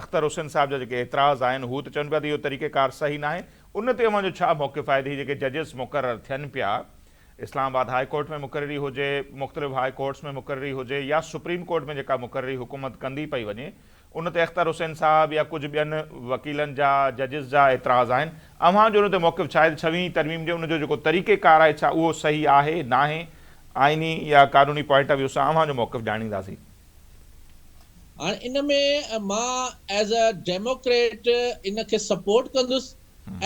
اختر حسين صاحب جا جيڪي اعتراض آهن هو ته چون پيا ته اهو طريقيڪار صحيح ناهي ان تي اوهان جو ڇا موقف آهي ته هي جيڪي ججز مقرر ٿين پيا اسلام آباد هاء ڪورٽ ۾ مقرري هجي مختلف هاء ڪورٽس ۾ مقرري هجي يا سپريم ڪورٽ ۾ جيڪا مقرري حڪومت ڪندي پئي وڃي ان تي اختر حسين صاحب يا ڪجهه ٻين وڪيلن جا ججز جا اعتراض آهن اوهان جو ان تي موقف ڇا آهي ته ڇويهين ترميم جي ان جو جيڪو طريقي ڪار آهي ڇا اهو صحيح آهي ناهي آئيني يا قانوني پوائنٽ آف ويو سان اوهان جو موقف ڄاڻينداسين. هاڻ ان ۾ مان ايز اي ڊيموڪريٽ ان کي سپورٽ ڪندس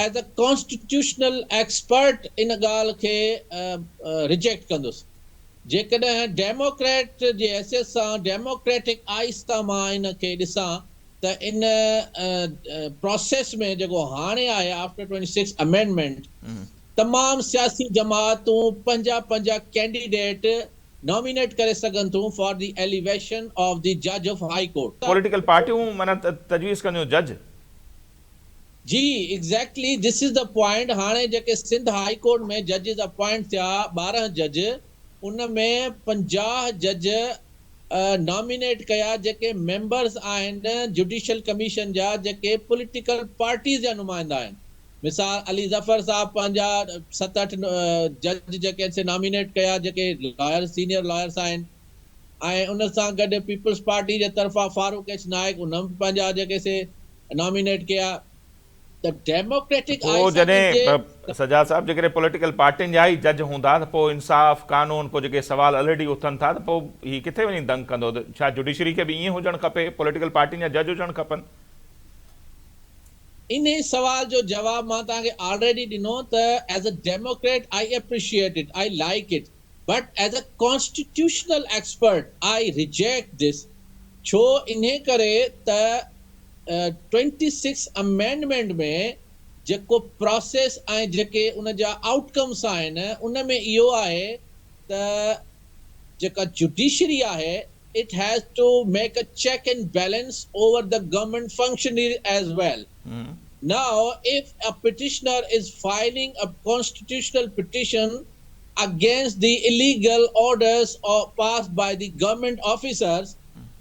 ايز اي ڪانسٽيٽيوشنل ايڪسپرٽ ان ڳالهه کي ريجيڪٽ ڪندس. جيڪڏهن ڊيموڪريٽ جي حيثيت سان ڊيموڪريٽڪ آئيس تان مان ان کي ڏسان ته ان پراسيس ۾ جيڪو هاڻي آهي آفٽر 26 امينڊمينٽ تمام سياسي جماعتون پنهنجا پنهنجا ڪينڊيڊيٽ نامينيٽ ڪري سگهن ٿيون for the elevation of the جج آف هائي ڪورٽ. پوليٽيڪل پارٽيون معنيٰ تجويز ڪنديون جج. جي exactly this is the point هاڻي جيڪي سنڌ هائي ڪورٽ ۾ ججز اپوائنٽ ٿيا 12 جج ان ۾ 50 جج نامينيٽ ڪيا جيڪي ميمبرز آهن جوڊيشل ڪميشن جا جيڪي پوليٽيڪل پارٽيز جا نمائندا آهن مثال علي ظفر صاحب پنهنجا ست اٺ جج جيڪي آهن سي نامينيٽ ڪيا جيڪي لائرز سينيئر لائرز آهن ۽ ان سان گڏ پيپلز پارٽي جي طرفان فاروق ايڇ نائڪ ان به پنهنجا جيڪي سي نامينيٽ ڪيا ته ڊيموڪريٽڪ پوء جڏهن سجاد صاحب جيڪڏهن پوليٽيڪل پارٽين جا ئي جج هوندا ته پوء انصاف قانون پوء جيڪي سوال الريڊي اٿن ٿا ته پوء هي ڪٿي وڃي دنگ ڪندو ته ڇا جوڊيشري کي به ائين هجڻ کپي پوليٽيڪل پارٽين جا جج هجڻ کپن. انهي سوال جو جواب مان توهان کي آلريڊي ڏنو ته as a democrat I appreciate it I like it but as a constitutional expert I reject this ڇو انهي ڪري ته 26 امينڊمينٽ ۾ جيڪو پراسيس ۽ جيڪي ان جا آئوٽ ڪمس آهن ان ۾ اهو آهي ته جيڪا جوڊيشري آهي it has to make a check and balance over the government functionary as well. Now, if a petitioner is filing a constitutional petition against the illegal orders or passed by the government officers,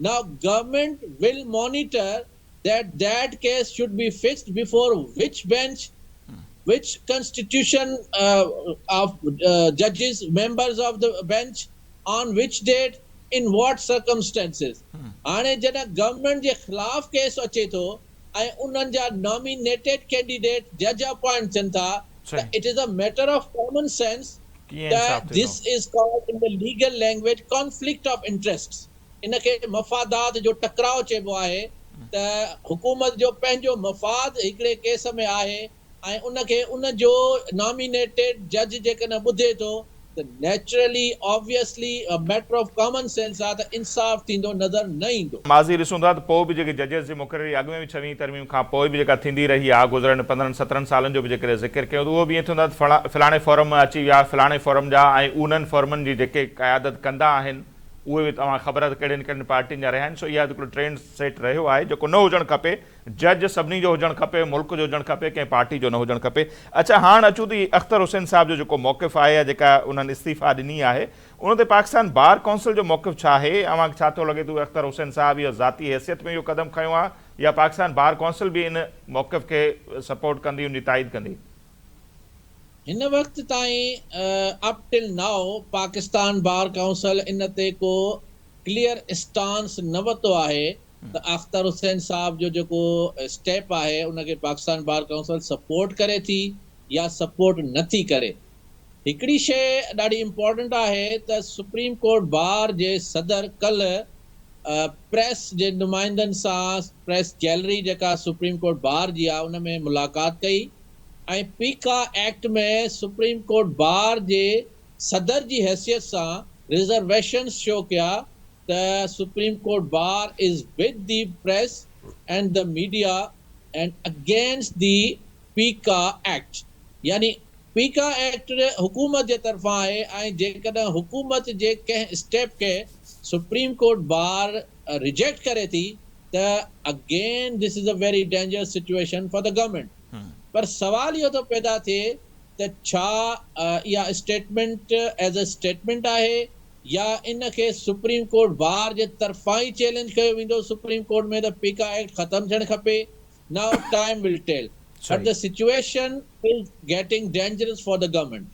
now government will monitor that that case should be fixed before which bench, which constitution of judges, members of the bench, on which date, in what circumstances. هاڻي جڏهن government جي خلاف case اچي ٿو ۽ انهن جا nominated candidate جج appoint ٿين ٿا ته it is a matter of common sense ته this is called in the legal language conflict of interests ان کي مفادات جو ٽڪراء چئبو آهي ته حڪومت جو پنهنجو مفاد هڪڙي ڪيس ۾ آهي ۽ ان کي ان جو نامينيٽيڊ جج جيڪڏهن ٻڌي ٿو ته naturally obviously a matter of common sense آهي ته انصاف ٿيندو نظر نه ايندو. ماضي ڏسون ٿا ته پوء به جيڪي ججز جي مقرري اڳ ۾ به ڇويهين ترميم کان پوء به جيڪا ٿيندي رهي آهي گذريل پندرهن سترهن سالن جو به جيڪڏهن ذڪر ڪيون ته اهو به ائين ٿيندو آهي ته فلاڻي فورم مان اچي ويا فلاڻي فورم جا ۽ انهن فورمن جي جيڪي قيادت ڪندا آهن اهي به توهان کي خبر آهي ته ڪهڙين ڪهڙين پارٽين جا رهيا آهن سو اها هڪڙو ٽرينڊ سيٽ رهيو آهي جيڪو نه هجڻ کپي جج سڀني جو هجڻ کپي ملڪ جو هجڻ کپي ڪنهن پارٽي جو نه هجڻ کپي اڇا هاڻ اچون ته هي اختر حسين صاحب جو جيڪو موقف آهي يا جيڪا انهن استعيفا ڏني آهي ان تي پاڪستان بار ڪائونسل جو موقف ڇا آهي اوهان کي ڇا ٿو لڳي ته اختر حسين صاحب اهو ذاتي حيثيت ۾ اهو قدم کنيو آهي يا پاڪستان بار ڪائونسل به ان موقف کي سپورٽ ڪندي ان جي تائيد ڪندي. هن وقت تائين up till now Pakistan bar council ان تي ڪو ڪليئر اسٽانس نه ورتو آهي ته اختر حسين صاحب جو جيڪو اسٽيپ آهي ان کي پاڪستان بار ڪائونسل سپورٽ ڪري ٿي يا سپورٽ نه ٿي ڪري. هڪڙي شيء ڏاڍي امپورٽنٽ آهي ته سپريم ڪورٽ بار جي صدر ڪلهه پريس جي نمائندن سان پريس گيلري جيڪا سپريم ڪورٽ بار جي آهي ان ۾ ملاقات ڪئي ۽ پيڪا ايڪٽ ۾ سپريم ڪورٽ بار جي صدر جي حيثيت سان رزرويشنز شو ڪيا ته supreme court bar is with the press and the media and against the PECA act يعني پيڪا ايڪٽ حڪومت جي طرفان آهي ۽ جيڪڏهن حڪومت جي ڪنهن اسٽيپ کي سپريم ڪورٽ بار ريجيڪٽ ڪري ٿي ته again this is a very dangerous situation for the government پر سوال اهو ٿو پيدا ٿئي ته ڇا اها اسٽيٽمينٽ ايز اي اسٽيٽمينٽ آهي يا ان کي سپريم ڪورٽ بار جي طرفان ئي چئلينج ڪيو ويندو سپريم ڪورٽ ۾ ته پيڪا ايڪٽ ختم ٿيڻ کپي now time will tell but the situation is getting dangerous for the government.